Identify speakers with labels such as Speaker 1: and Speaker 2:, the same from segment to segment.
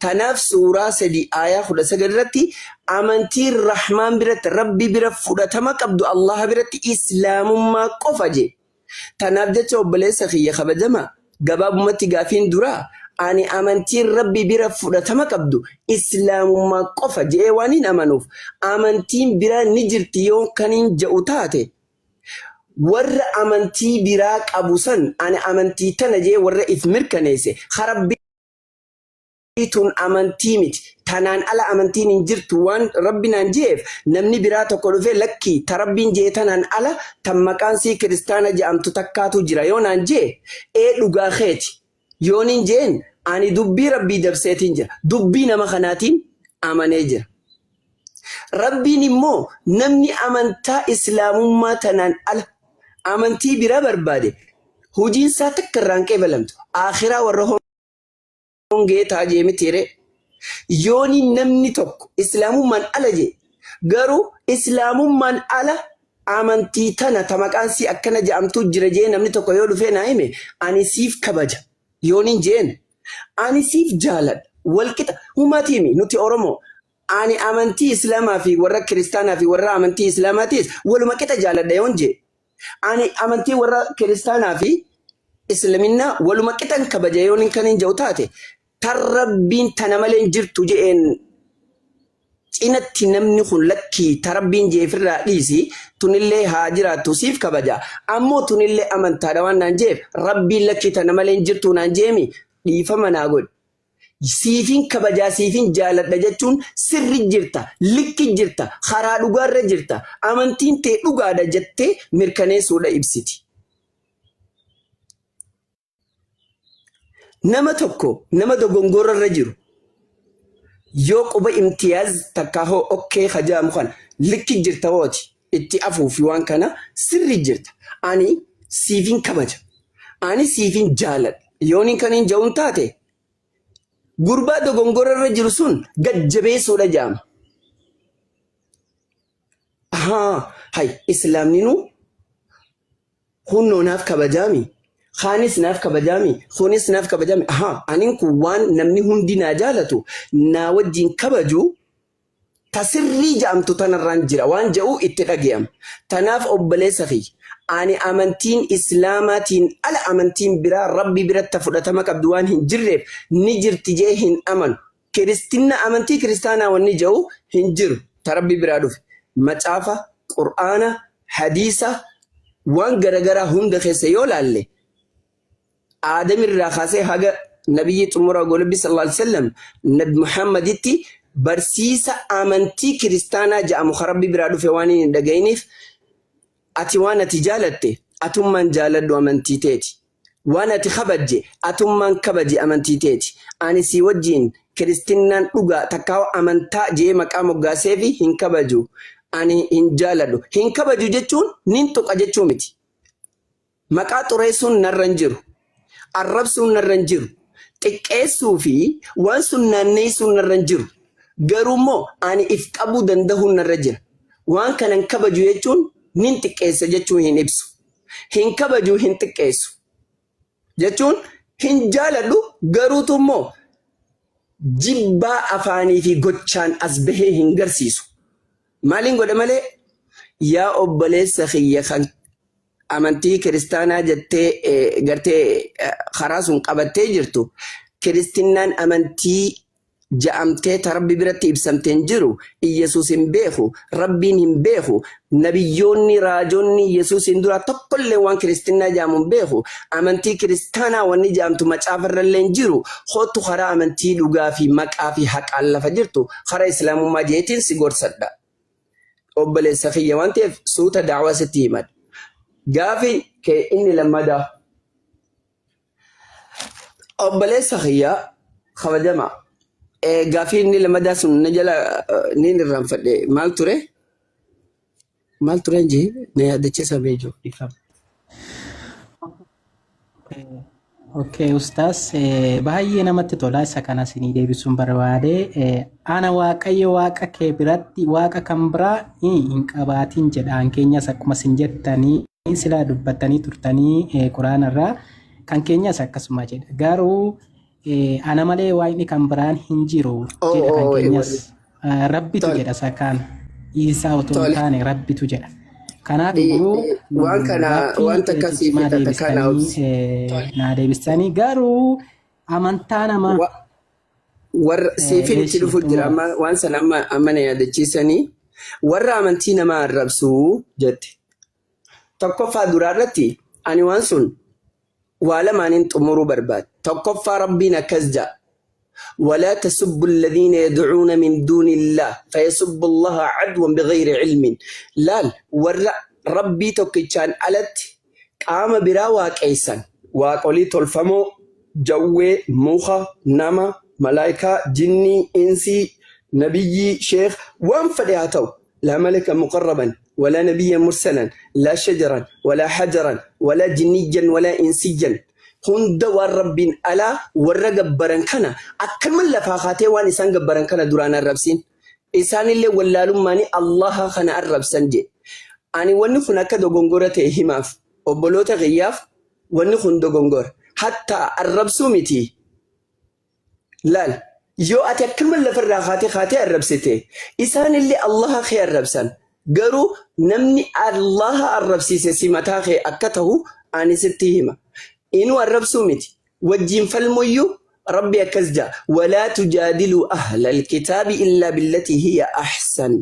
Speaker 1: Tanaaf suuraa 3 aayaa 19 irratti amantiin Rahmaan biratti Rabbi bira fudhatama qabdu Allaha biratti Islaamummaa qofa jee. Tanaaf jecha obboleessa kiyya kabajamaa gabaabumatti gaafiin duraa ani amantiin Rabbi bira fudhatama qabdu Islaamummaa qofa je'ee waaniin amanuuf amantiin biraa ni jirti yoon kaniin ja'u taate warra amantii biraa qabu san ani amantii tana je'ee warra if mirkaneesse ka Rabbi tun amantii miti tanaan ala amantiin hin jirtu waan Rabbi naan je'eef namni biraa tokko dhufee lakkii ta Rabbiin je'e tanaan ala tan maqaan sii kiristaana je'amtu takkaatu jira yoo naan je'e ee dhugaa keeti yoonin je'en ani dubbii Rabbii dabseetiin jira dubbii nama kanaatiin amanee jira. Rabbiin immoo namni amantaa islaamummaa tanaan ala amantii biraa barbaade hujiin isaa takka irraa hin qeebalamtu aakhiraa warra hongee ta'a jee miti ree. Yooni namni tokko islaamummaan ala jee garuu islaamummaan ala amantii tana ta maqaan sii akkana ja'amtuu jira jee namni tokko yoo dhufee naa hime ani siif kabaja yoonin jeen ani siif jaaladha walqixa humaatiimi nuti Oromoo ani amantii islaamaa fi warra kiristaanaa fi warra amantii islaamaatiis waluma qixa jaaladha yoon jee Ani amantii warra kiristaanaa fi islaminnaa waluma qixan kabaja yoon hin kanin jedhu taate tan rabbiin tana malee hin jirtu je'een cinatti namni kun lakkii ta rabbiin je'eefirraa dhiisi tunillee haa jiraattu siif kabaja ammoo tunillee amantaadha waan naan je'eef rabbiin lakkii tana malee hin jirtu naan je'emi dhiifama naa godhi. Siifin kabajaa siifin jaaladha jechuun sirri jirta, likki jirta, karaa dhugaarra jirta, amantiin tee dhugaadha jettee mirkaneessuudha ibsiti. Nama tokko nama dogongora irra jiru yoo quba imtiyaaz takkaa hoo okkee hajaamu kana likki jirta hooti itti afuufi waan kana sirri jirta. Ani siifin kabaja. Ani siifin jaaladha. Yooniin kaniin ja'uun taate gurbaa dogongora irra jiru sun gad jabeessuudha jaama. Ahaa, hay islaamninuu kunnoo naaf kabajaami, kaanis naaf kabajaami, kunis naaf kabajaami. Ahaa, anin kun waan namni hundi naa jaalatu naa wajjin kabaju ta sirrii ja'amtu tanarraan jira waan ja'u itti dhagayama. Tanaaf obboleessa kiyya ani amantiin islaamaatiin ala amantiin biraa Rabbi biratti ta fudhatama qabdu waan hin jirreef ni jirti je'ee hin amanu. Kiristinna amantii kiristaanaa wanni ja'u hin jiru ta Rabbi biraa dhufe. Macaafa, Qur'aana, Hadiisa waan garagaraa hunda keessa yoo laalle Aadam irraa kaasee haga nabiyyii xumura golobbi sallallahu alaihi wasallam nabi Muhammaditti barsiisa amantii kiristaanaa ja'amu ka Rabbi biraa dhufe waan hin dhaga'iniif ati waan ati jaalatte atummaan jaaladhu amantii teeti. Waan ati kabajje atummaan kabaji amantii teeti. Ani sii wajjiin kiristinnaan dhugaa takkaa amantaa je'ee maqaa moggaaseefi hin kabaju. Ani hin jaaladhu. Hin kabaju jechuun nin tuqa jechuu miti. Maqaa xureessuun narra hin jiru. Arrabsuun narra hin jiru. Xiqqeessuu fi waan sun naanneessuun narra hin jiru. Garuu immoo ani if qabuu dandahuun narra jira. Waan kana hin kabaju jechuun nin xiqqeessa jechuu hin ibsu. Hin kabaju hin xiqqeessu jechuun hin jaaladhu garuutu immoo jibbaa afaanii fi gochaan as bahee hin garsiisu. Maaliin godha malee yaa obboleessa kiyya kan amantii kiristaanaa jettee gartee karaa sun qabattee jirtu kiristinnaan amantii ja'amtee ta rabbi biratti ibsamte hin jiru Iyyasuus hin beeku rabbiin hin beeku nabiyyoonni raajonni Iyyasuusiin duraa tokkollee waan kiristinnaa ja'amu hin beeku amantii kiristaanaa wanni ja'amtu macaafarrallee hin jiru kootu karaa amantii dhugaa fi maqaa fi haqaan lafa jirtu karaa islaamummaa jeetiin si gorsadha. Obboleessa kiyya waan ta'eef suuta da'waa sitti himadha. Gaafi kee inni lammadaa. Obboleessa kiyya kabajamaa. Gaafii inni lammadaa sun na jala niin irraanfadhe maal ture? Maal ture jee na yaadachiisa beejo dhiifama.
Speaker 2: Okay, ustaas baay'ee namatti tola isa kana isinii deebisuun barbaade. Ana Waaqayyo Waaqa kee biratti Waaqa kan biraa hin qabaatin jedhaan keenyas akkuma isin jettanii silaa dubbattanii turtanii Quraana irraa kan keenyas akkasuma jedha. Garuu Ana malee waaqni kan biraan hin jiru
Speaker 1: Oo
Speaker 2: jedha kan
Speaker 1: oo
Speaker 2: keenyas. Rabbitu
Speaker 1: Tole
Speaker 2: jedha isa kaan. Iisaa otoo hin
Speaker 1: tole.
Speaker 2: taane Rabbitu jedha. Kanaaf iyyuu
Speaker 1: Waan kana
Speaker 2: gaaffii
Speaker 1: waan takka sii
Speaker 2: ciccimaa
Speaker 1: fixata kana
Speaker 2: deebistanii
Speaker 1: obsi. Tole.
Speaker 2: naa deebistanii garuu amantaa namaa
Speaker 1: Warra siifin itti
Speaker 2: eeshi
Speaker 1: dhufu jira
Speaker 2: xumura.
Speaker 1: amma waan sana amma amma na yaadachiisanii warra amantii namaa arrabsuu jette. Tokkoffaa duraa irratti ani waan sun waa lamaaniin xumuruu barbaada. Tokkoffaa Rabbiin akkas ja'a. ولا تسبوا الذين يدعون من دون الله فيسبوا الله عدوا بغير علم laal warra Rabbii tokkichaan alatti qaama biraa waaqeessan waaqolii tolfamoo jawwee muka nama malaayikaa jinnii insii nabiyyii sheekh waan fedhe haa ta'u لا ملكا مقربا ولا نبيا مرسلا لا شجرا ولا حجرا ولا جنيا ولا إنسيا hunda waan Rabbiin alaa warra gabbaran kana akkanuma lafaa kaatee waan isaan gabbaran kana duraan arrabsiin. Isaanillee wallaalummaanii Allaha kana arrabsan jee. Ani wanni kun akka dogongora ta'e himaaf obboloota kiyyaaf wanni kun dogongora. Hattaa arrabsuu miti. Laal yoo ati akkanuma lafarraa kaatee kaatee arrabsite isaanillee Allaha kee arrabsan. Garuu namni Allaha arrabsiise si mataa kee akka tahu ani sitti hima. Inuu arrabsuu miti. Wajjiin falmuyyuu Rabbi akkas ja'a. Walaa tujaadiluu ahlal kitaabi illaa billatii hiya ahsan.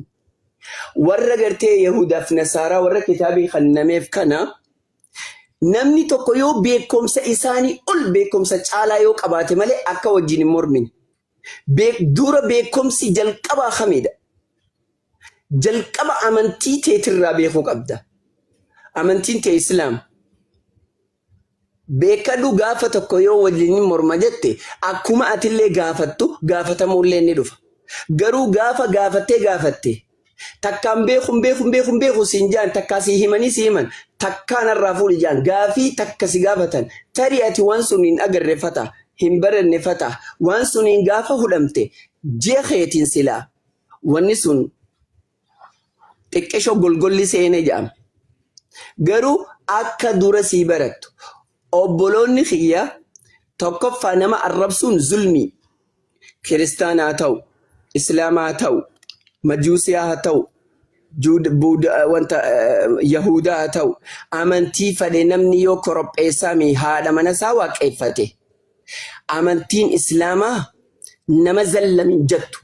Speaker 1: Warra gartee Yahudaaf Nasaaraa warra kitaabii kannameef kana Namni tokko yoo beekumsa isaanii ol beekumsa caalaa yoo qabaate malee akka wajjin hin mormine. Beek, dura beekumsi jalqabaa kamidha? Jalqaba amantii teetirraa beekuu qabda. Amantiin tee Islaama. Beekadhu gaafa tokko yoo wajjin morma jette akkuma atillee gaafattu gaafatamuullee ni dhufa. Garuu gaafa gaafattee gaafatte Takkaan beeku hin beeku hin beeku hin beeku siin jaan takkaa sii himanii sii himan takkaa narraa fuudhi jaan gaafii takka si gaafatan tarii ati waan sun hin agarre fata hin baranne fata waan suniin gaafa hudhamte ji'a keetiin silaa wanni sun xiqqisho golgolli seene jedhama. Garuu akka dura sii barattu obboloonni kiyya tokkoffaa nama arrabsuun zulmii Kiristaana haa ta'u, Islaama haa ta'u, Majuusiyaa haa ta'u, Juud, Buuda, wanta, Yahudaa haa ta'u, amantii fedhe namni yoo koropheessaa mi haadha mana isaa waaqeffate, amantiin Islaamaa nama zallam hin jettu.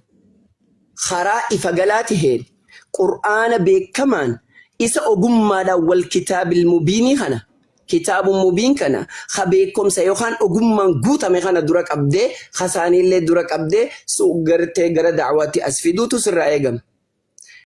Speaker 1: Karaa ifa galaa taheen Qur'aana beekamaan isa ogummaadhaan wal kitaabil mubiinii kana kitaabun mubiin kana ka beekomsa yookaan ogummaan guutame kana dura qabdee ka isaaniillee dura qabdee su gartee gara da'waatti as fiduutu sirraa eegama.